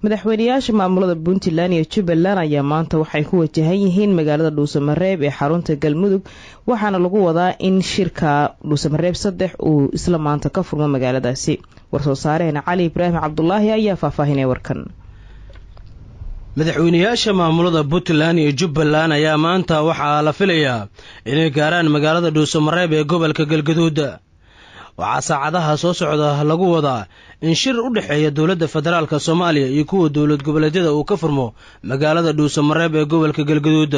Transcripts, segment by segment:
Madaxweynayaasha maamulada Puntland iyo Jubbaland ayaa maanta waxay ku wajahan yihiin magaalada Dhuusamareeb ee xarunta Galmudug, waxaana lagu wadaa in shirka Dhuusamareeb 3 uu isla maanta ka furmo magaaladaasi. Warsoo saaraheen Cali Ibraahim Cabdulaahi ayaa faahfaahinay warkan. Madaxweynayaasha maamulada Puntland iyo Jubbaland ayaa maanta waxaa la filayaa inay gaaraan magaalada Dhuusamareeb ee gobolka Galgaduud. Waxaa saacadaha soo socda lagu wadaa in shir u dhexeeya dowladda federaalka Soomaaliya iyo kuwa dowlad goboleedyada uu ka furmo magaalada Dhuusamareeb ee gobolka Galgaduud.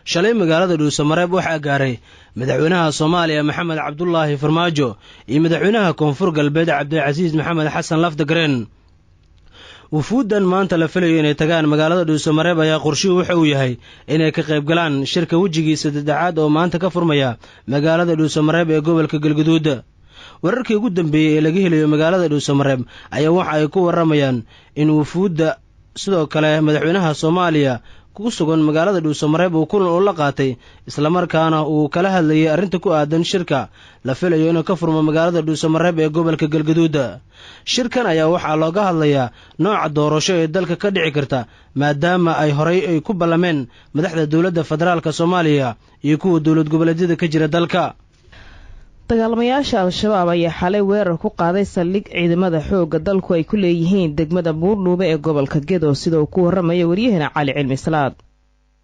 Shalay magaalada Dhuusamareeb waxaa gaaray madaxweynaha Soomaaliya Maxamed Cabdulaahi Farmaajo iyo madaxweynaha Koonfur Galbeed Cabdicasiis Maxamed Xasan Lafdagareen. Wufuuddan maanta la filayo inay tagaan magaalada Dhuusamareeb ayaa qorshuhu waxa uu yahay inay ka qayb galaan shirka wejigiisa saddexaad oo maanta ka furmaya magaalada Dhuusamareeb ee gobolka Galgaduud. Wararkii ugu dambeeyey ee laga helayo magaalada Dhuusamareeb ayaa waxa ay ku waramayaan in wufuudda sidoo kale madaxweynaha Soomaaliya ku sugan magaalada Dhuusamareeb uu kulan uu la qaatay, islamarkaana uu kala hadlayay arrinta ku aadan shirka la filayo inuu ka furmo magaalada Dhuusamareeb ee gobolka Galgaduud. Shirkan ayaa waxaa looga hadlayaa nooca doorasho ee dalka ka dhici karta, maadaama ay horay ay ku ballameen madaxda dowladda federaalka Soomaaliya iyo kuwa dowlad goboleedyada ka jira dalka. Dagaalamayaasha Al-Shabaab ayaa xalay weerar ku qaaday saldhig ciidamada xoogga dalku ay ku leeyihiin degmada Buurdhuube ee gobolka Gedo, sida uu ku warramaya waryahena Cali Cilmi Salaad.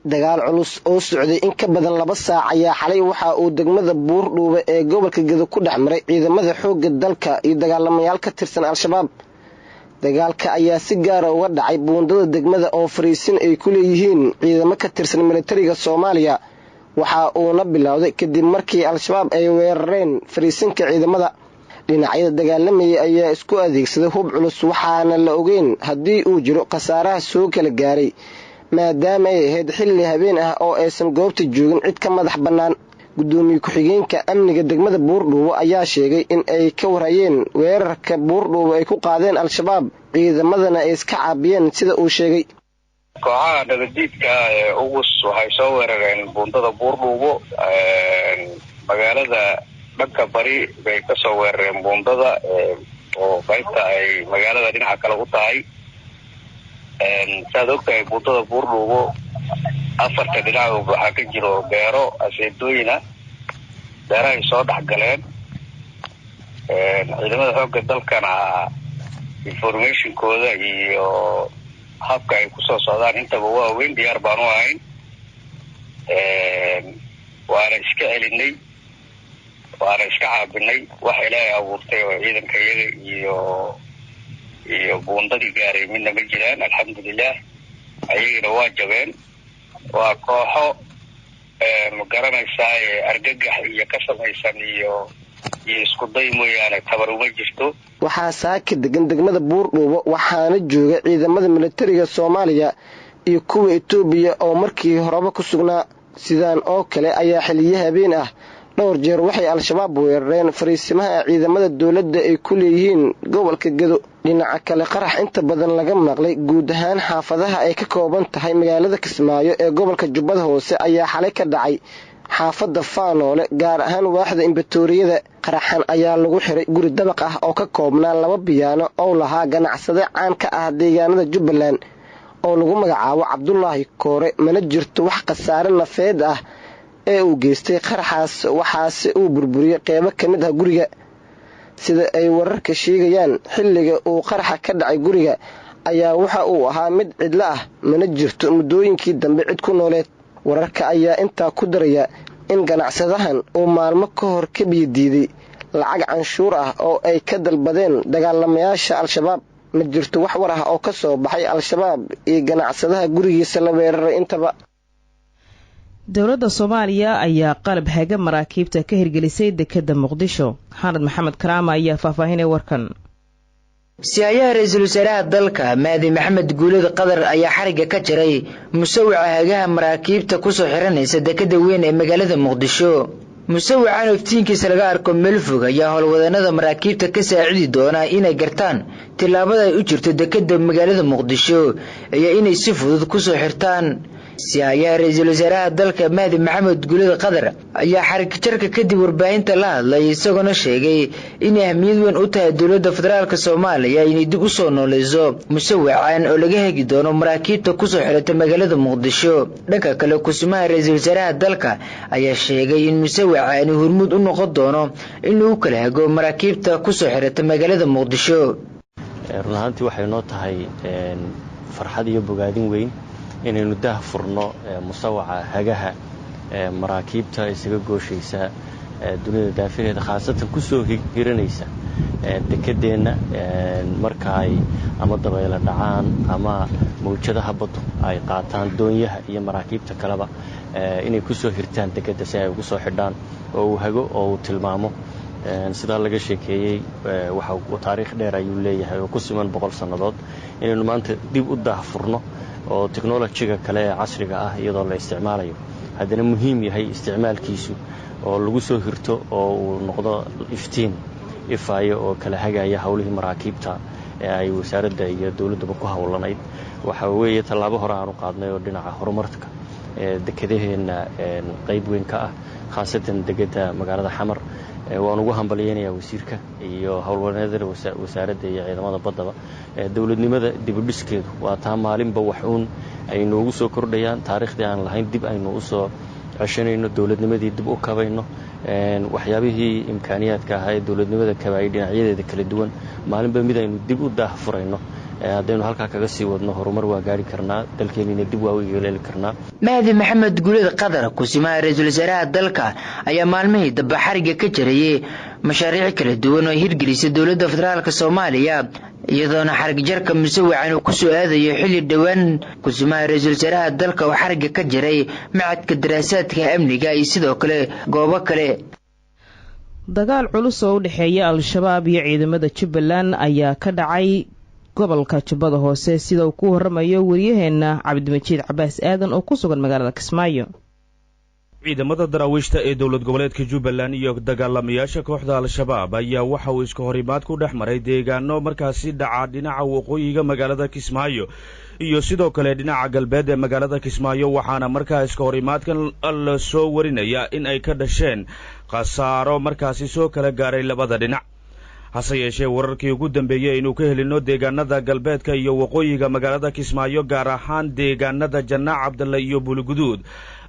Dagaal culus oo socday in ka badan 2 saac ayaa xalay waxa uu degmada Buurdhuube ee gobolka Gedo ku dhex maray ciidamada xoogga dalka iyo dagaalamayaal ka tirsan Al-Shabaab. Dagaalka ayaa si gaara uga dhacay buundada degmada oo fariisin ay ku leeyihiin ciidamo ka tirsan militariga Soomaaliya, waxa uuna bilowday kadib markii Al-Shabaab ay weerareen fariisinka ciidamada. Dhinacyada dagaalamayay ayaa isku adeegsaday hub culus, waxaana la ogeyn haddii uu jiro khasaaraha soo kala gaaray, maadaama ay ahayd xilli habeen ah oo aysan goobta joogin cid ka madax bannaan. Gudoomiye ku-xigeenka amniga degmada Buurdhuubo ayaa sheegay in ay ka warhayeen weerarka Buurdhuubo ay ku qaadeen Al-Shabaab, ciidamadana ay iska caabiyeen, sida uu sheegay. Kooxaha nabadiidka ee Ugus waxay soo weerareen buundada Buurdhuubo. Magaalada dhanka bari bay kasoo weerareen buundada oo qaybta ay magaalada dhinaca kale u tahay. Saad ogtahay, buundada Buurdhuubo afarta dhinac waxaa ka jiro beero aseedooyina, beerahay soo dhex galeen. Ciidamada xoogga dalkana informationkooda iyo habka ay kusoo socdaan intaba waa weyn, diyaar baan u ahayn, waana iska celinay, waana iska caabinay. Wax Ilaahay abuurtay oo ciidanka iyaga iyo buundadii gaaray midna ma jiraan, alxamdulilah. Ayagina waa jabeen. Waa kooxo, ma garanaysaa, argagax iyo ka samaysan iyo isku day mooyaane, tabar uma jirto. Waxaa saaka degan degmada Buurdhuubo, waxaana jooga ciidamada militariga Soomaaliya iyo kuwa Itoobiya oo markii horeba ku sugnaa. Sidaan oo kale ayaa xiliyo habeen ah dhowr jeer waxay Al-Shabaab weerareen fariisimaha ciidamada dowladda ay ku leeyihiin gobolka Gedo. Dhinaca kale, qarax inta badan laga maqlay guud ahaan xaafadaha ay ka kooban tahay magaalada Kismaayo ee gobolka Jubbada Hoose ayaa xalay ka dhacay xaafadda Faanoole, gaar ahaan waaxda Imbatoriyada. Qaraxan ayaa lagu xiray guri dabaq ah oo ka koobnaa 2 biyaano oo lahaa ganacsade caan ka ah deegaanada Jubbaland oo lagu magacaabo Cabdulaahi Koore. Mana jirto wax khasaare nafeed ah ee uu geystay qaraxaas, waxaase uu burburiyey qeybo ka mid ah guriga. Sida ay wararka sheegayaan, xilliga uu qaraxa ka dhacay guriga ayaa waxa uu ahaa mid cidlo ah, mana jirto muddooyinkii dambe cid ku nooleed. Wararka ayaa intaa ku daraya in ganacsadahan uu maalmo ka hor ka biyo diiday lacag canshuur ah oo ay ka dalbadeen dagaalamayaasha Al-Shabaab. Ma jirto wax war ah oo ka soo baxay Al-Shabaab iyo ganacsadaha gurigiisa la weeraray intaba. Dowladda Soomaaliya ayaa qalab haga maraakiibta ka hirgelisay dekadda Muqdisho. Xanad Maxamed Karaama ayaa faahfaahinay warkan. Sihayaha ra-iisul wasaaraha dalka Mahdi Maxamed Guuled Qadar ayaa xarigga ka jaray musawica hagaha maraakiibta kusoo xiranaysa dekadda weyn ee magaalada Muqdisho. Musawican iftiinkiisa laga arko meel fog ayaa howlwadeennada maraakiibta ka saacidi doona inay gartaan tillaabada ay u jirto dekadda magaalada Muqdisho iyo inay si fudud kusoo xirtaan. Si-hayaha ra-iisul wasaaraha dalka Mahdi Maxamed Guuled Qadar ayaa xarigjarka kadib warbaahinta la hadlay, isagoona sheegay inay ahmiyad weyn u tahay dowladda federaalk Soomaaliya inay dib u soo nooleyso musawacan oo laga hegi doono maraakiibta kusoo xirata magaalada Muqdisho. Dhanka kale, kusimaha ra-iisul wasaaraha dalka ayaa sheegay in musawacani hormuud u noqon doono in lagu kala hago maraakiibta kusoo xirata magaalada Muqdisho. Run ahaantii waxay noo tahay farxad iyo bogaadin weyn inaynu daah furno musawaca hagaha maraakiibta isaga gooshaysa dunida daafaheeda, khaasatan kusoo hiranaysa dekedeenna marka ay ama dabaylo dhacaan ama mawjadaha baddu ay qaataan doonyaha iyo maraakiibta kaleba, inay kusoo hirtaan dekedda si ay ugu soo xidhaan oo uu hago oo uu tilmaamo. Sidaa laga sheekeeyey, waxa taariikh dheer ayuu leeyahay oo ku siman 100 sannadood. Inaynu maanta dib u daah furno oo technology-ga kale ee casriga ah iyadoo la isticmaalayo, haddana muhiim yahay isticmaalkiisu oo lagu soo hirto oo uu noqdo iftiin ifaayo oo kala hagaya howlihii maraakiibta ee ay wasaaradda iyo dowladduba ku howlanayd. Waxa weeye tallaabo hore aan u qaadnay oo dhinaca horumarka dekedaheenna qayb weyn ka ah, khaasatan degedda magaalada Xamar. Waan ugu hambalyeynayaa wasiirka iyo howlwaneedada wasaaradda iyo ciidamada baddaba. Dowladnimada dibudhiskeedu waa taa, maalinba wax uun ay noogu soo kordhayaan, taariikhdii aan lahayn dib aynu usoo ceshanayno, dowladnimadii dib u kabayno, waxyaabihii imkaaniyaadka ahaa ee dowladnimada kabaayay dhinacyadeeda kala duwan maalinba mid aynu dib u daah furayno. Haddaynu halkaa kaga sii wadno, horumar waa gaari karnaa, dalkeenina dib waa u yeeleeli karnaa. Mahdi Maxamed Guuled Qadar, kusimaha ra-iisul wasaaraha dalka, ayaa maalmihii dambe xarigga ka jarayay mashaariic kala duwan oo ay hirgelisay dowladda federaalk Soomaaliya, iyadoona xarig jarka musawacan uu kusoo aadayo xilli dhowaan kusimaha ra-iisul wasaaraha dalka oo xarigga ka jaray macadka daraasaadka amniga iyo sidoo kale goobo kale. Dagaal culus oo u dhexeeya Al-Shabaab iyo ciidamada Jubbaland ayaa ka dhacay gobolka Jubbada Hoose, sida uu ku waramayo wariyaheena Cabdimajiid Cabaas Aadan oo ku sugan magaalada Kismaayo. Ciidamada daraawiishta ee dowlad goboleedka Jubbaland iyo dagaalamayaasha kooxda Al-Shabaab ayaa waxa uu iska horimaad ku dhex maray deegaano markaasi dhaca dhinaca waqooyiga magaalada Kismaayo iyo sidoo kale dhinaca galbeed ee magaalada Kismaayo, waxaana markaa iska horimaadkan la soo warinaya in ay ka dhasheen khasaaro markaasi soo kala gaaray labada dhinac. Hase yeeshee, wararkii ugu dambeeyey aynu ka helino deegaanada galbeedka iyo waqooyiga magaalada Kismaayo, gaar ahaan deegaanada Janaac Cabdalle iyo Buuliguduud,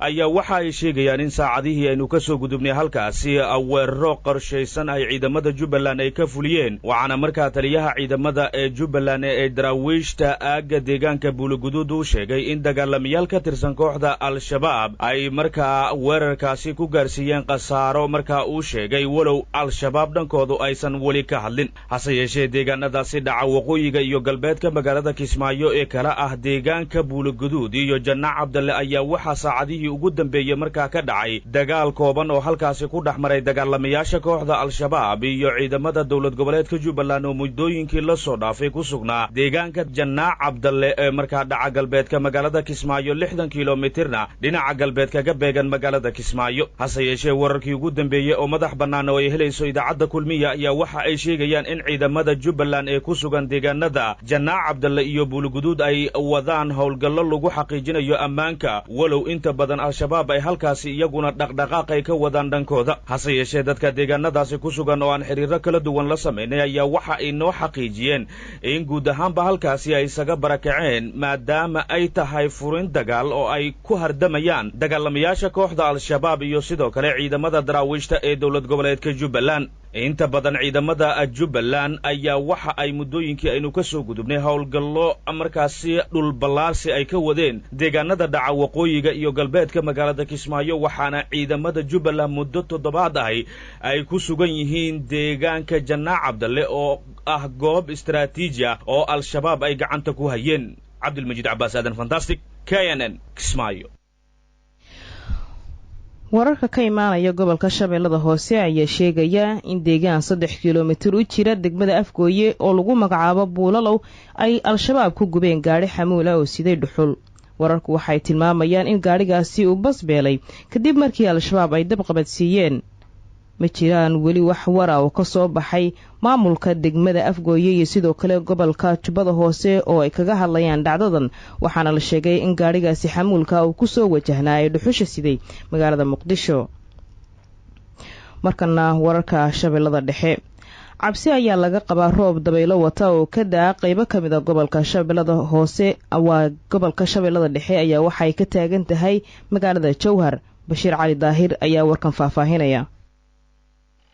ayaa waxa ay sheegayaan in saacadihii aynu ka soo gudubnay halkaasi weeraro qorshaysan ay ciidamada Jubbaland ay ka fuliyeen. Waxaana markaa taliyaha ciidamada ee Jubbaland ee daraawiishta aagga deegaanka Buuliguduud uu sheegay in dagaalamayaal ka tirsan kooxda Al-Shabaab ay markaa weerarkaasi ku gaarsiiyeen khasaaro markaa uu sheegay, walow Al-Shabaab dhankoodu aysan weli ka hadlin. Hase yeeshee, deegaanadaasi dhaca waqooyiga iyo galbeedka magaalada Kismaayo ee kala ah deegaanka Buuliguduud iyo Janaac Cabdalle ayaa waxaa saacadihii ugu dambeeyey markaa ka dhacay dagaal kooban oo halkaasi ku dhex maray dagaalamayaasha kooxda Al-Shabaab iyo ciidamada dowlad goboleedka Jubbaland oo muddooyinkii la soo dhaafay ku sugnaa deegaanka Janaac Cabdalle ee markaa dhaca galbeedka magaalada Kismaayo, 60 kilomitirna dhinaca galbeed kaga beegan magaalada Kismaayo. Hase yeeshee, wararkii ugu dambeeyey oo madax bannaan oo ay helayso idaacadda Kulmiya ayaa waxa ay sheegayaan in ciidamada Jubbaland ee ku sugan deegaanada Janaac Cabdalle iyo Buuliguduud ay wadaan howlgallo lagu xaqiijinayo ammaanka, walow inta badan Al-Shabaab ay halkaasi iyaguna dhaqdhaqaaq ay ka wadaan dhankooda. Hase yeeshee, dadka deegaanadaasi ku sugan oo aan xiriiro kala duwan la samaynay ayaa waxa ay noo xaqiijiyeen in guud ahaanba halkaasi ay isaga barakaceen, maadaama ay tahay furin dagaal oo ay ku hardamayaan dagaalamayaasha kooxda Al-Shabaab iyo sidoo kale ciidamada daraawiishta ee dowlad goboleedka Jubbaland. Inta badan ciidamada Jubbaland ayaa waxa ay muddooyinkii aynu ka soo gudubnay howlgallo markaasi dhulballaarsi ay ka wadeen deegaanada dhaca waqooyiga iyo galbeedka magaalada Kismaayo, waxaana ciidamada Jubbaland muddo toddobaad ahi ay ku sugan yihiin deegaanka Janaac Cabdalle oo ah goob istaraatiiji ah oo Al-Shabaab ay gacanta ku hayeen. Cabdilmajiid Cabaas Aadan, Fantastic, KNN, Kismaayo. Wararka ka imaanaya gobolka Shabeellada Hoose ayaa sheegaya in deegaan 3 kilomitir u jira degmada Afgooye oo lagu magacaabo Buulalow ay Al-Shabaab ku gubeen gaadhi xamuul ah oo siday dhuxul. Wararku waxay tilmaamayaan in gaadhigaasi uu basbeelay kadib markii Al-Shabaab ay dab qabadsiiyeen. Ma jiraan weli wax wara oo kasoo baxay maamulka degmada Afgooye iyo sidoo kale gobolka Jubbada Hoose oo ay kaga hadlayaan dhacdadan, waxaana la sheegay in gaadhigaasi xamuulka uu kusoo wajahnaa ee dhuxusha siday magaalada Muqdisho. Markana wararka Shabeellada Dhexe. Cabsi ayaa laga qabaa roob dabaylo wata oo ka daa qeybo ka mid a gobolka Shabeellada Hoose. Waa gobolka Shabeellada Dhexe ayaa waxay ka taagan tahay magaalada Jowhar. Bashiir Cali Daahir ayaa warkan faahfaahinaya.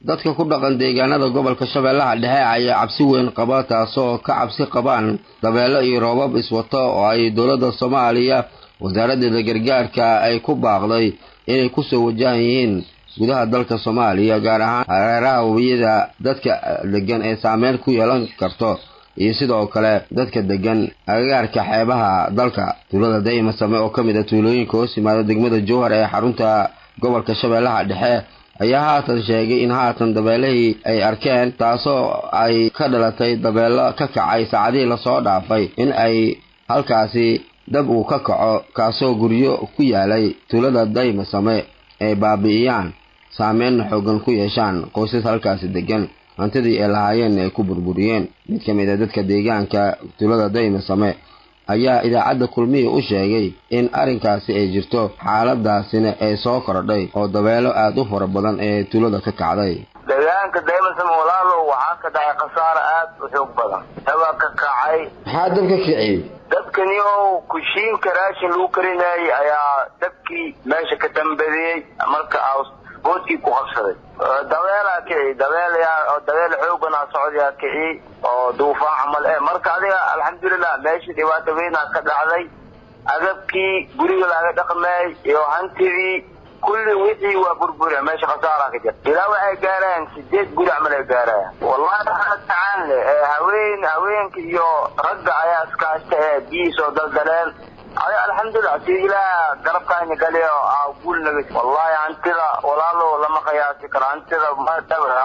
Dadka ku dhaqan deegaanada gobolka Shabeellaha Dhexe ayaa cabsi weyn qaba, taasoo ka cabsi qabaan dabeelo iyo roobab iswato oo ay dowladda Soomaaliya wasaaraddeeda gargaarka ay ku baaqday inay kusoo wajahan yihiin gudaha dalka Soomaaliya, gaar ahaan hareeraha webiyada dadka degan ee saameyn ku yeelan karto iyo sidoo kale dadka degan agagaarka xeebaha dalka. Tuulada Daymasame oo ka mid ah tuulooyinka hoos yimaada degmada Jowhar ee xarunta gobolka Shabeellaha Dhexe ayaa haatan sheegay in haatan dabeelihii ay arkeen, taasoo ay ka dhalatay dabeelo ka kacay saacadihii lasoo dhaafay, in ay halkaasi dab uu ka kaco, kaasoo guryo ku yaalay tuulada Daymasame ay baabi'iyaan, saameynna xoogan ku yeeshaan qoysas halkaasi degan, hantidii ay lahaayeenna ay ku burburiyeen. Mid ka mid a dadka deegaanka tuulada Daymasame ayaa idaacadda Kulmiya u sheegay in arrinkaasi ay jirto, xaaladaasina ay soo kordhay oo dabeelo aada u fara badan ee tuulada ka kacday. Deegaanka Daymasame, walaalow, waxaa ka dhacay khasaare aad u xoog badan. Dabaa ka kacay. Maxaa dabka kiciyey? Dabkani oo kushiinka raashin lagu karinayay ayaa dabkii meesha ka dambadiyey, marka boodkii ku qabsaday. Dabeelaa kiciyey, dabeel dabeel xooganaa socdayaa kiciyey oo duufaan camal eh. Marka adiga alxamdulilah meesha dhibaato weynaa ka dhacday. Agabkii guriga laga dhaqmeey iyo hantidii kulli wixii waa burbura, meesha khasaaraa ka jira. Ilaa waxay gaarayaan 8 guri camal ay gaarayaan. Wallahi waxaa tacaan leh haween, haweenka iyo ragga ayaa iskaashta ee biyihii soo daldaleen. Ay alxamdulilah si ilaah garabkaani galiyo aa guul naga. Wallahi hantida, walaalo, lama qiyaasi karo hantida.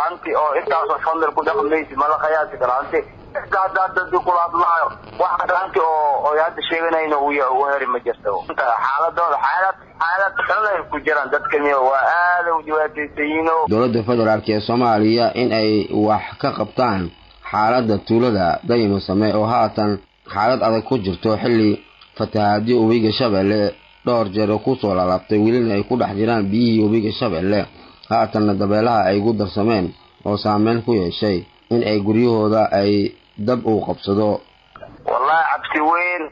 Hanti oo intaasoo famil ku dhaqmaysi ma la qiyaasi karo. Hanti hadda hadda hadii kula hadlaayo, wax hanti oo oy hadda sheeganayno uu heri ma jirto. Xaaladooda xaalad xun ay ku jiraan dadkani, waa aada u dhibaataysayiino. Dowladda federaalk ee Soomaaliya in ay wax ka qabtaan xaaladda tuulada Daymasame oo haatan xaalad adag ku jirto, xilli fatahaadyo webiga Shabeelle dhowr jeer oo kusoo laalaabtay, welina ay ku dhex jiraan biyihii webiga Shabeelle, haatanna dabeelaha ay ku darsameen oo saameyn ku yeeshay in ay guryahooda ay dab uu qabsado. Wallahi cabsi weyn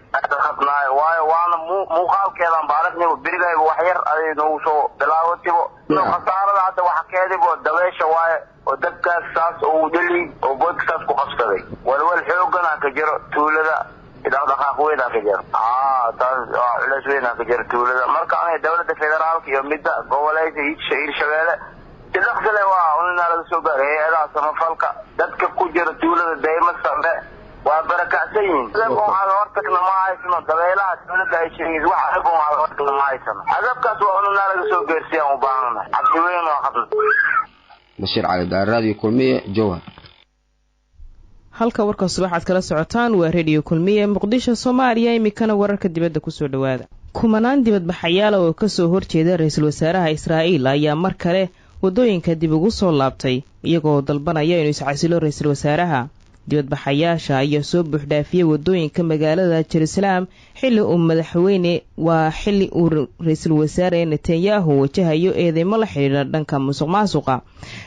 qabnaayo, waayo waana muuqaalkeedan ba aragnibo berigayba wax yar aday noogu soo bilaawatibo. Khasaarada hadda waxa keedibo dabeesha waaye oo dabkaas saas oo dheli oo boodka saas ku qabsaday. Walwal xooganaa ka jiro tuulada, dhaqdhaqaaq weynaa ka jiro, taas waa culeys weynaa ka jiro tuulada. Marka aniga dowladda federaalka iyo midda goboleysa Hirshabeelle si dhaqsi leh waa inaa laga soo gaaray hay-adaha samafalka. Dadka ku jira tuulada Daymasame waa barakacsan yihiin. Agab aan hortagna ma haysano. Dabeelaha dowladda ay sheegaysa wax agab aan hortagna ma haysano. Agabkaas waa inaa laga soo gaarsiiyaan u baahanahay. Cabsi weyn waa qabna. Bashiir Cali Daar, Raadiyo Kulmiye, Jowhar. Halka warka subaxaad kala socotaan waa Rediyo Kulmiye, Muqdisho, Soomaaliya. Imikana wararka dibadda kusoo dhawaada. Kumanaan dibadbaxayaala oo kasoo horjeeda ra-iisul wasaaraha Israa'iil ayaa mar kale waddooyinka dib ugu soo laabtay, iyagoo dalbanaya inuu iscasilo ra-iisul wasaaraha. Dibadbaxayaasha ayaa soo buuxdhaafiyey waddooyinka magaalada Jerusalem xilli uu madaxweyne waa xilli uu ra-iisul wasaare Netanyahu wajahayo eedeymo la xidhiidha dhanka musuq maasuqa.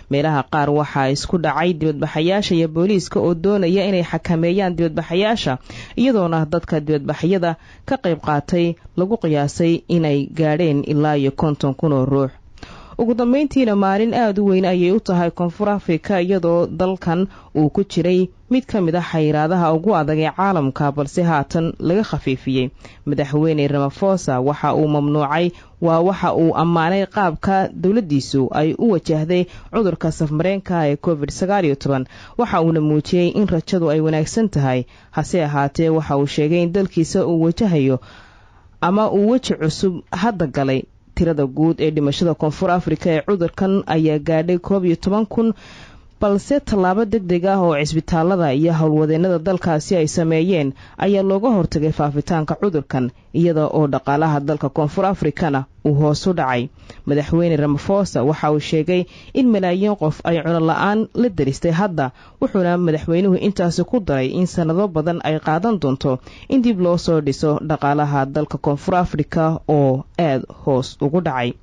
Meelaha qaar waxaa isku dhacay dibadbaxayaasha iyo booliiska oo doonaya inay xakameeyaan dibadbaxayaasha, iyadoona dadka dibadbaxyada ka qayb qaatay lagu qiyaasay inay gaadheen ilaa iyo 50,000 oo ruux. Ugu dambeyntiina, maalin aada u weyn ayay u tahay Koonfur Afrika, iyadoo dalkan uu ku jiray mid ka mid a xayiraadaha ugu adag ee caalamka, balse haatan laga khafiifiyey. Madaxweyne Ramafosa waxa uu mamnuucay waa waxa uu ammaanay qaabka dowladdiisu ay u wajahday cudurka safmareenka ee COVID 19. Waxa uuna muujiyey in rajadu ay wanaagsan tahay. Hase ahaatee, waxa uu sheegay in dalkiisa uu wajahayo ama uu weji cusub hadda galay. Tirada guud ee dhimashada Koonfur Afrika ee cudurkan ayaa gaadhay 11,000. Balse tallaabo deg deg ah oo cisbitaalada iyo howlwadeennada dalkaasi ay sameeyeen ayaa looga hortagay faafitaanka cudurkan, iyada oo dhaqaalaha dalka Koonfur Afrikana uu hoos u dhacay. Madaxweyne Ramafosa waxa uu sheegay in malaayiin qof ay cuno la-aan la daristay hadda, wuxuuna madaxweynuhu intaasi ku daray in sannado badan ay qaadan doonto in dib loo soo dhiso dhaqaalaha dalka Koonfur Afrika oo aada hoos ugu dhacay.